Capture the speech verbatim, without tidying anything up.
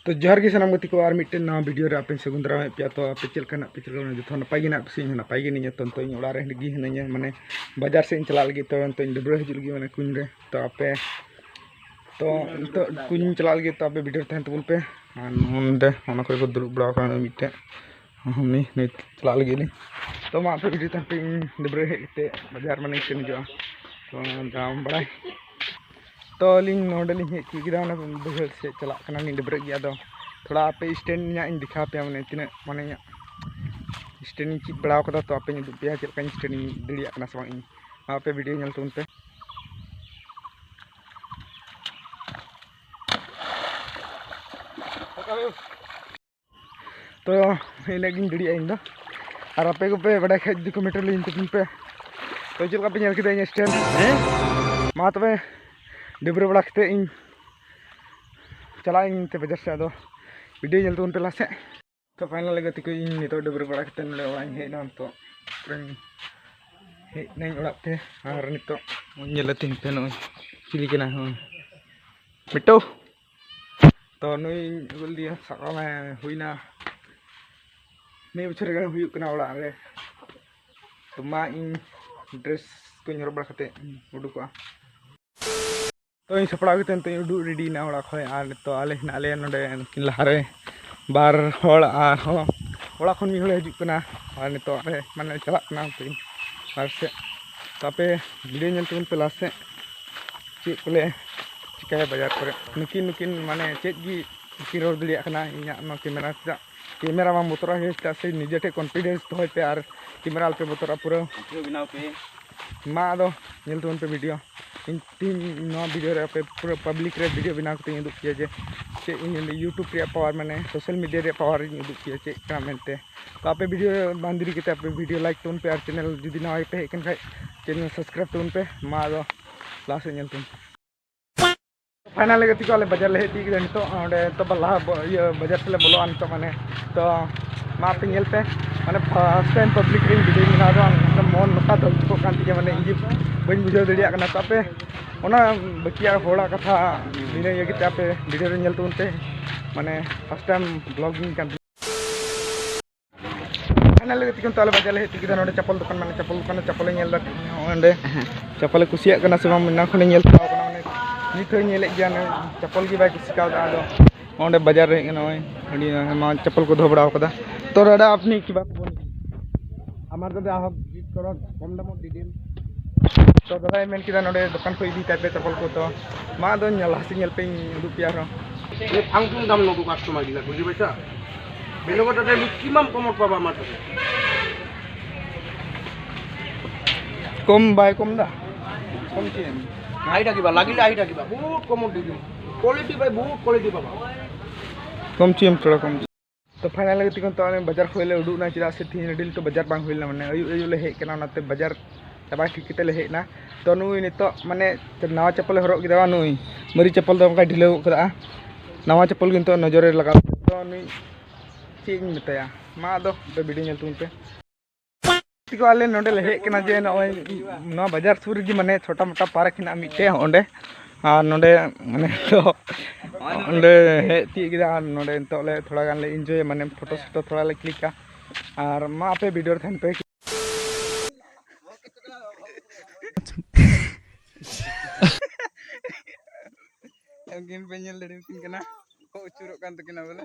ᱛᱚ ᱡᱚᱦᱟᱨ ᱜᱮ ᱥᱟᱱᱟᱢ ᱜᱟᱛᱮ ᱠᱚ, ᱟᱨ ᱢᱤᱫᱴᱮᱱ ᱱᱟᱣᱟ ᱵᱷᱤᱰᱤᱭᱳ ᱨᱮ ᱟᱯᱮ ᱥᱟᱹᱜᱩᱱ ᱫᱟᱨᱟᱢᱮᱫ ᱯᱮᱭᱟ᱾ ᱛᱚ ᱟᱯᱮ ᱪᱮᱫ ᱞᱮᱠᱟ ᱦᱮᱱᱟᱜ ᱯᱮ, ᱪᱮᱫ ᱞᱮᱠᱟ ᱢᱮᱱᱟᱜ, ᱡᱚᱛᱚ ᱱᱟᱯᱟᱭ ᱜᱮ ᱦᱮᱱᱟᱜ ᱯᱮ ᱥᱮ? ᱤᱧ ᱦᱚᱸ ᱱᱟᱯᱟᱭ ᱜᱮ ᱦᱮᱱᱟᱹᱧᱟ᱾ ᱛᱚ ᱱᱤᱛᱚᱜ ᱤᱧ ᱚᱲᱟᱜ ᱨᱮ ᱜᱮ ᱦᱤᱱᱟᱹᱧᱟ, ᱢᱟᱱᱮ ᱵᱟᱡᱟᱨ ᱥᱮᱫ ᱤᱧ ᱪᱟᱞᱟᱜ ᱞᱟᱹᱜᱤᱫ᱾ ᱛᱚ ᱱᱤᱛᱚᱜ ᱤᱧ ᱰᱟᱹᱵᱽᱨᱟᱹ ᱦᱤᱡᱩᱜ ᱞᱟᱹᱜᱤᱫ ᱢᱟᱱᱮ ᱠᱩᱧ ᱨᱮ᱾ ᱛᱚ ᱟᱯᱮ, ᱛᱚ ᱱᱤᱛᱚᱜ ᱠᱩᱧ ᱪᱟᱞᱟᱜ ᱞᱟᱹᱜᱤᱫ, ᱛᱚ ᱟᱯᱮ ᱵᱷᱤᱰᱤᱭᱳ ᱨᱮ ᱛᱟᱦᱮᱱ ᱛᱟᱵᱚᱱ ᱯᱮ᱾ ᱟᱨ ᱱᱚᱰᱮ ᱚᱱᱟ ᱠᱚᱨᱮ ᱠᱚ ᱫᱩᱲᱩᱵ ᱵᱟᱲᱟ ᱟᱠᱟᱱᱟ ᱢᱤᱫᱴᱮᱡ, ᱩᱱᱤ, ᱱᱩᱭ ᱪᱟᱞᱟᱜ ᱞᱟᱹᱜᱤᱫ ᱞᱤᱧ᱾ ᱛᱚ ᱢᱟ ᱟᱯᱮ ᱵᱷᱤᱰᱤᱭᱳ ᱛᱟᱦᱮᱱ ᱯᱮ, ᱤᱧ ᱰᱟᱹᱵᱽᱨᱟᱹ ᱦᱮᱡ ᱠᱟᱛᱮ ᱵᱟᱡᱟᱨ ᱢᱟᱱᱮ ᱥᱮᱱ ᱦᱤᱡᱩᱜᱼᱟ᱾ ᱛᱚ ᱫᱟᱬᱟᱱ ᱵᱟᱲᱟᱭ᱾ ᱛᱚ ᱟᱹᱞᱤᱧ ᱱᱚᱰᱮ ᱞᱤᱧ ᱦᱮᱡ ᱠᱮᱫ ᱠᱮᱫᱟ, ᱚᱱᱟ ᱵᱟᱹᱭᱦᱟᱹᱲ ᱥᱮᱫ ᱪᱟᱞᱟᱜ ᱠᱟᱱᱟᱞᱤᱧ ᱰᱟᱹᱵᱽᱨᱟᱹᱜ ᱜᱮ᱾ ᱟᱫᱚ ᱛᱷᱚᱲᱟ ᱟᱯᱮ ᱥᱴᱮᱱᱰ ᱧᱟᱜ ᱤᱧ ᱫᱮᱠᱷᱟᱣ ᱯᱮᱭᱟ, ᱢᱟᱱᱮ ᱛᱤᱱᱟᱹᱜ ᱢᱟᱱᱮ ᱤᱧᱟᱹᱜ ᱥᱴᱮᱱᱰ ᱤᱧ ᱪᱮᱫ ᱵᱟᱲᱟᱣ ᱠᱟᱫᱟ᱾ ᱛᱚ ᱟᱯᱮᱧ ᱩᱫᱩᱜ ᱯᱮᱭᱟ ᱪᱮᱫ ᱞᱮᱠᱟᱧ ᱥᱴᱮᱱᱰ ᱤᱧ ᱫᱟᱲᱮᱭᱟᱜ ᱠᱟᱱᱟ ᱥᱮ ᱵᱟᱝ ᱤᱧ᱾ ᱟᱯᱮ ᱵᱷᱤᱰᱤᱭᱳ ᱧᱮᱞ ᱛᱟᱵᱚᱱ ᱯᱮ᱾ ᱛᱚ ᱤᱱᱟᱹᱜ ᱜᱤᱧ ᱫᱟᱲᱮᱭᱟᱜᱼᱟ ᱤᱧ ᱫᱚ᱾ ᱟᱨ ᱟᱯᱮ ᱠᱚᱯᱮ ᱵᱟᱰᱟᱭ ᱠᱷᱟᱡ ᱡᱩᱫᱤ ᱠᱚᱢᱮᱱᱴ ᱨᱮ ᱞᱟᱹᱭᱟᱹᱧ ᱛᱟᱵᱚᱱ ᱯᱮ᱾ ᱛᱚ ᱪᱮᱫ ᱞᱮᱠᱟ ᱯᱮ ᱧᱮᱞ ᱠᱮᱫᱟ ᱤᱧᱟᱹᱜ ᱥᱴᱮᱱᱰ? ᱦᱮᱸ? ᱢᱟ ᱛᱚᱵᱮ ᱰᱟᱹᱵᱽᱨᱟᱹ ᱵᱟᱲᱟ ᱠᱟᱛᱮ ᱤᱧ ᱪᱟᱞᱟᱜ ᱟᱹᱧ ᱛᱮ ᱵᱟᱡᱟᱨ ᱥᱮᱫ᱾ ᱟᱫᱚ ᱵᱷᱤᱰᱤᱭᱳ ᱧᱮᱞ ᱛᱟᱵᱚᱱ ᱯᱮ ᱞᱟᱦᱟ ᱥᱮᱫ᱾ ᱛᱚ ᱯᱷᱟᱭᱱᱟᱞ ᱜᱟᱛᱮ ᱠᱚ, ᱤᱧ ᱱᱤᱛᱚᱜ ᱰᱟᱹᱵᱽᱨᱟᱹ ᱵᱟᱲᱟ ᱠᱟᱛᱮ ᱱᱚᱰᱮ ᱚᱲᱟᱜ ᱤᱧ ᱦᱮᱡ ᱮᱱᱟ᱾ ᱱᱤᱛᱚᱜ ᱤᱧ ᱦᱮᱡ ᱮᱱᱟᱹᱧ ᱚᱲᱟᱜ ᱛᱮ᱾ ᱟᱨ ᱱᱤᱛᱚᱜ ᱧᱮᱞ ᱟᱹᱛᱤᱧ ᱯᱮ ᱱᱚᱜᱼᱚᱭ ᱪᱤᱞᱤ ᱠᱟᱱᱟ, ᱦᱚᱸ ᱢᱤᱴᱩ᱾ ᱛᱚ ᱱᱩᱭ ᱟᱹᱜᱩ ᱞᱮᱫᱮᱭᱟ, ᱥᱟᱵ ᱠᱟᱜ ᱢᱮ ᱦᱩᱭᱱᱟ ᱢᱤᱫ ᱵᱚᱪᱷᱚᱨ ᱜᱟᱱ ᱦᱩᱭᱩᱜ ᱠᱟᱱᱟ ᱚᱲᱟᱜ ᱨᱮ᱾ ᱛᱚ ᱢᱟ ᱤᱧ ᱰᱨᱮᱥ ᱠᱚᱧ ᱦᱚᱨᱚᱜ ᱵᱟᱲᱟ ᱠᱟᱛᱮ ᱩᱰᱩᱠᱚᱜᱼᱟ᱾ ᱛᱚ ᱤᱧ ᱥᱟᱯᱲᱟᱣ ᱠᱟᱛᱮ ᱱᱤᱛᱚᱜ ᱤᱧ ᱩᱰᱩᱠ ᱨᱮᱰᱤᱭᱮᱱᱟ ᱚᱲᱟᱜ ᱠᱷᱚᱱ᱾ ᱟᱨ ᱱᱤᱛᱚᱜ ᱟᱞᱮ ᱦᱮᱱᱟᱜ ᱞᱮᱭᱟ ᱱᱚᱰᱮ, ᱩᱱᱠᱤᱱ ᱞᱟᱦᱟᱨᱮ ᱵᱟᱨ ᱦᱚᱲ, ᱟᱨᱦᱚᱸ ᱚᱲᱟᱜ ᱠᱷᱚᱱ ᱢᱤᱫ ᱦᱚᱲᱮ ᱦᱤᱡᱩᱜ ᱠᱟᱱᱟ᱾ ᱟᱨ ᱱᱤᱛᱚᱜ ᱨᱮ ᱢᱟᱱᱮ ᱪᱟᱞᱟᱜ ᱠᱟᱱᱟ ᱩᱱᱠᱤᱱ ᱵᱟᱨ ᱥᱮᱫ᱾ ᱛᱚ ᱟᱯᱮ ᱵᱷᱤᱰᱤᱭᱳ ᱧᱮᱞ ᱛᱟᱵᱚᱱ ᱯᱮ ᱞᱟᱦᱟ ᱥᱮᱫ, ᱪᱮᱫ ᱠᱚᱞᱮ ᱪᱤᱠᱟᱹᱭᱟ ᱵᱟᱡᱟᱨ ᱠᱚᱨᱮ᱾ ᱱᱩᱠᱤᱱ, ᱱᱩᱠᱤᱱ ᱢᱟᱱᱮ ᱪᱮᱫ ᱜᱮ ᱵᱟᱹᱠᱤᱱ ᱨᱚᱲ ᱫᱟᱲᱮᱭᱟᱜ ᱠᱟᱱᱟ ᱤᱧᱟᱹᱜ ᱱᱚᱣᱟ ᱠᱮᱢᱮᱨᱟ ᱪᱮᱫᱟᱜ᱾ ᱠᱮᱢᱮᱨᱟ ᱵᱟᱝ ᱵᱚᱛᱚᱨᱟᱜ ᱦᱩᱭᱩᱜᱼᱟ, ᱪᱮᱫᱟᱜ ᱥᱮ ᱱᱤᱡᱮ ᱴᱷᱮᱱ ᱠᱚᱱᱯᱷᱤᱰᱮᱱᱥ ᱫᱚᱦᱚᱭ ᱯᱮ ᱟᱨ ᱠᱮᱢᱮᱨᱟ ᱟᱞᱚᱯᱮ ᱵᱚᱛᱚᱨᱟᱜᱼᱟ ᱯᱩᱨᱟᱹ᱾ ᱵᱷᱤᱰᱤᱭᱳ ᱵᱮᱱᱟᱣ ᱯᱮ᱾ ᱢᱟ ᱟᱫᱚ ᱧᱮᱞ ᱛᱟᱵᱚᱱ ᱯᱮ ᱵᱷᱤᱰᱤᱭᱳ᱾ ᱤᱧ ᱛᱮᱦᱮᱧ ᱱᱚᱣᱟ ᱵᱷᱤᱰᱤᱭᱳ ᱨᱮ ᱟᱯᱮ ᱯᱩᱨᱟᱹ ᱯᱟᱵᱽᱞᱤᱠ ᱨᱮ ᱵᱷᱤᱰᱤᱭᱳ ᱵᱮᱱᱟᱣ ᱠᱟᱛᱮᱧ ᱩᱫᱩᱜ ᱯᱮᱭᱟ ᱡᱮ ᱪᱮᱫ ᱤᱧ YouTube ᱨᱮᱭᱟᱜ ᱯᱟᱣᱟᱨ, ᱢᱟᱱᱮ ᱥᱳᱥᱟᱞ ᱢᱤᱰᱤᱭᱟ ᱨᱮᱭᱟᱜ ᱯᱟᱣᱟᱨ ᱤᱧ ᱩᱫᱩᱜ ᱯᱮᱭᱟ ᱪᱮᱫ ᱠᱟᱱᱟ ᱢᱮᱱᱛᱮ᱾ ᱛᱚ ᱟᱯᱮ ᱵᱷᱤᱰᱤᱭᱳ ᱵᱟᱝ ᱫᱮᱨᱤ ᱠᱟᱛᱮ ᱟᱯᱮ ᱵᱷᱤᱰᱤᱭᱳ ᱞᱟᱭᱤᱠ ᱛᱟᱵᱚᱱ ᱯᱮ ᱟᱨ ᱪᱮᱱᱮᱞ ᱡᱩᱫᱤ ᱱᱟᱣᱟ ᱜᱮᱯᱮ ᱦᱮᱡ ᱟᱠᱟᱱ ᱠᱷᱟᱡ ᱪᱮᱱᱮᱞ ᱥᱟᱵᱥᱠᱨᱟᱭᱤᱵ ᱛᱟᱵᱚᱱ ᱯᱮ᱾ ᱢᱟ ᱟᱫᱚ ᱞᱟᱦᱟ ᱥᱮᱫ ᱧᱮᱞ ᱛᱟᱵᱚᱱ᱾ ᱯᱷᱟᱭᱱᱟᱞ ᱜᱟᱛᱮ ᱠᱚ, ᱟᱞᱮ ᱵᱟᱡᱟᱨ ᱞᱮ ᱦᱮᱡ ᱛᱤᱭᱳᱜ ᱠᱮᱫᱟ ᱱᱤᱛᱚᱜ᱾ ᱚᱸᱰᱮ ᱱᱤᱛᱚᱜ ᱵᱟ ᱞᱟᱦᱟ ᱵᱚ-, ᱤᱭᱟᱹ, ᱵᱟᱡᱟᱨ ᱥᱮᱫ ᱞᱮ ᱵᱚᱞᱚᱜᱼᱟ ᱱᱤᱛᱚᱜ ᱢᱟᱱᱮ᱾ ᱛᱚ ᱢᱟ ᱟᱯᱮ ᱧᱮᱞ ᱯᱮ᱾ ᱢᱟᱱᱮ first time public ᱨᱤᱧ video ᱵᱮᱱᱟᱣ ᱮᱫᱟ, ᱢᱚᱱ ᱱᱚᱝᱠᱟ ᱫᱚ ᱫᱩᱠᱚᱜ ᱠᱟᱱ ᱛᱤᱧᱟᱹ, ᱢᱟᱱᱮ ᱤᱧ ᱜᱮ ᱵᱟᱹᱧ ᱵᱩᱡᱷᱟᱹᱣ ᱫᱟᱲᱮᱭᱟᱜ ᱠᱟᱱᱟ᱾ ᱛᱚ ᱟᱯᱮ ᱚᱱᱟ ᱵᱟᱹᱠᱤᱭᱟᱜ ᱦᱚᱲᱟᱜ ᱠᱟᱛᱷᱟ ᱵᱤᱱᱟᱹ ᱤᱭᱟᱹ ᱠᱟᱛᱮ ᱟᱯᱮ video ᱨᱮ ᱧᱮᱞ ᱛᱟᱵᱚᱱ ᱯᱮ, ᱢᱟᱱᱮ first time vlogging ᱠᱟᱱ ᱛᱤᱧᱟᱹ᱾ ᱯᱷᱟᱭᱱᱟᱞ ᱞᱟᱹᱜᱤᱫ ᱛᱮ ᱠᱤᱱᱛᱩ ᱟᱞᱮ ᱵᱟᱡᱟᱨ ᱞᱮ ᱦᱮᱡ ᱴᱷᱤᱠ ᱠᱮᱫᱟ᱾ ᱱᱚᱰᱮ ᱪᱟᱯᱚᱞ ᱫᱚᱠᱟᱱ, ᱢᱟᱱᱮ ᱪᱟᱯᱚᱞ ᱫᱚᱠᱟᱱ ᱨᱮ ᱪᱟᱯᱚᱞᱮ ᱧᱮᱞ ᱮᱫᱟ, ᱱᱚᱜᱼᱚᱭ ᱚᱸᱰᱮ ᱪᱟᱯᱚᱞᱮ ᱠᱩᱥᱤᱭᱟᱜ ᱠᱟᱱᱟ ᱥᱮ ᱵᱟᱝ, ᱚᱱᱟ ᱠᱷᱚᱱᱮ ᱧᱮᱞ ᱥᱟᱦᱟᱣ ᱠᱟᱱᱟ, ᱢᱟᱱᱮ ᱱᱤᱛ ᱦᱚᱸᱭ ᱧᱮᱞᱮᱫ ᱜᱮᱭᱟ, ᱱᱩᱭ ᱪᱟᱯᱚᱞ ᱜᱮ ᱵᱟᱭ ᱠᱩᱥᱤ ᱠᱟᱣᱫᱟ᱾ ᱟᱫᱚ ᱚᱸᱰᱮ ᱵᱟᱡᱟᱨ ᱨᱮ ᱦᱮᱡ ᱠᱟᱱᱟ, ᱱᱚᱜᱼᱚᱭ ᱟᱹᱰᱤ ᱟᱭᱢᱟ ᱪᱟᱯᱚᱞ ᱠᱚ ᱫᱚᱦᱚ ᱵᱟᱲᱟ ᱟᱠᱟᱫᱟ᱾ ᱛᱚ ᱫᱟᱫᱟ, ᱟᱯᱱᱤ ᱠᱤ ᱵᱟᱯ ᱵᱚᱞ? আমার দাদা আহক, জিত করক, কম দামত দি দিম। ᱛᱚ ᱫᱟᱫᱟᱭ ᱢᱮᱱ ᱠᱮᱫᱟ ᱱᱚᱰᱮ ᱫᱚᱠᱟᱱ ᱠᱷᱚᱱ ᱤᱫᱤ ᱛᱟᱭ ᱯᱮ ᱪᱟᱯᱚᱞ ᱠᱚ᱾ ᱛᱚ ᱢᱟ ᱟᱫᱚ ᱧᱮᱞ ᱞᱟᱦᱟ ᱥᱮᱫ ᱧᱮᱞ ᱯᱮ, ᱤᱧ ᱩᱫᱩᱜ ᱯᱮᱭᱟ ᱟᱨᱦᱚᱸ᱾ এই ফাং ফুং দাম নক'ব কাষ্টমাৰবিলাক, বুজি পাইছা? বেলেগৰ তাতে কিমান কমত পাবা আমাৰ তাতে? কম বাই কম দা। কম চিম। আহি থাকিবা, লাগিলে আহি থাকিবা, বহুত কমত দি দিম। কোৱালিটি বাই বহুত কোৱালিটি পাবা। কম চিম, থোড়া কম। তো ফাইনালি ᱜᱟᱛᱮ ᱠᱚ, ᱱᱤᱛᱚᱜ ᱵᱟᱡᱟᱨ ᱠᱷᱚᱱ ᱞᱮ ᱩᱰᱩᱠ ᱮᱱᱟ, ᱪᱮᱫᱟᱜ ᱥᱮ ᱛᱮᱦᱮᱧ ᱟᱹᱰᱤ ᱞᱟᱹᱴᱩ ᱵᱟᱡᱟᱨ ᱵᱟᱝ ᱦᱩᱭ ᱞᱮᱱᱟ, ᱢᱟᱱᱮ ᱟᱹᱭᱩᱵ ᱟᱹᱭᱩᱵ ᱞᱮ ᱦᱮᱡ ᱠᱟᱱᱟ, ᱚᱱᱟᱛᱮ ᱵᱟᱡᱟᱨ ᱪᱟᱵᱟ ᱴᱷᱤᱠ ᱠᱟᱛᱮ ᱞᱮ ᱦᱮᱡ ᱮᱱᱟ᱾ ᱛᱚ ᱱᱩᱭ ᱱᱤᱛᱚᱜ ᱢᱟᱱᱮ ᱱᱟᱣᱟ ᱪᱟᱯᱚᱞᱮ ᱦᱚᱨᱚᱜ ᱠᱮᱫᱟ, ᱱᱩᱭ ᱢᱟᱨᱮ ᱪᱟᱯᱚᱞ ᱫᱚ ᱚᱱᱠᱟᱭ ᱰᱷᱤᱞᱟᱹᱣ ᱜᱚᱫ ᱠᱟᱫᱟ᱾ ᱱᱟᱣᱟ ᱪᱟᱯᱚᱞ ᱜᱮ ᱱᱤᱛᱚᱜ ᱱᱚᱡᱚᱨᱮ ᱞᱟᱜᱟᱣ ᱠᱮᱫᱟ᱾ ᱛᱚ ᱱᱩᱭ ᱪᱮᱫ ᱤᱧ ᱢᱮᱛᱟᱭᱟ, ᱢᱟ ᱟᱫᱚ ᱵᱷᱤᱰᱤᱭᱳ ᱧᱮᱞ ᱛᱟᱵᱚᱱ ᱯᱮ᱾ ᱜᱟᱛᱮ ᱠᱚ, ᱟᱞᱮ ᱱᱚᱰᱮ ᱞᱮ ᱦᱮᱡ ᱠᱟᱱᱟ ᱡᱮ ᱱᱚᱜᱼᱚᱭ ᱱᱚᱣᱟ ᱵᱟᱡᱟᱨ ᱥᱩᱨ ᱨᱮᱜᱮ ᱢᱟᱱᱮ ᱪᱷᱳᱴᱟ ᱢᱳᱴᱟ ᱯᱟᱨᱠ ᱦᱮᱱᱟᱜᱼᱟ ᱢᱤᱫᱴᱮᱡ ᱚᱸᱰᱮ᱾ ᱟᱨ ᱱᱚᱰᱮ ᱢᱟᱱᱮ ᱛᱚ ᱚᱸᱰᱮ ᱦᱮᱡ ᱛᱤᱭᱳᱜ ᱠᱮᱫᱟ᱾ ᱟᱨ ᱱᱚᱰᱮ ᱱᱤᱛᱚᱜ ᱞᱮ ᱛᱷᱚᱲᱟ ᱜᱟᱱ ᱞᱮ ᱤᱱᱡᱚᱭᱟ, ᱢᱟᱱᱮ ᱯᱷᱳᱴᱳ ᱥᱳᱴᱳ ᱛᱷᱚᱲᱟ ᱞᱮ ᱠᱞᱤᱠᱟ᱾ ᱟᱨ ᱢᱟ ᱟᱯᱮ ᱵᱷᱤᱰᱤᱭᱳ ᱨᱮ ᱛᱟᱦᱮᱱ ᱯᱮ᱾ ᱩᱱᱠᱤᱱ ᱯᱮ ᱧᱮᱞ ᱫᱟᱲᱮᱭᱟᱠᱤᱱ ᱠᱟᱱᱟ, ᱠᱚ ᱟᱹᱪᱩᱨᱚᱜ ᱠᱟᱱ ᱛᱟᱹᱠᱤᱱᱟ ᱵᱚᱞᱮ᱾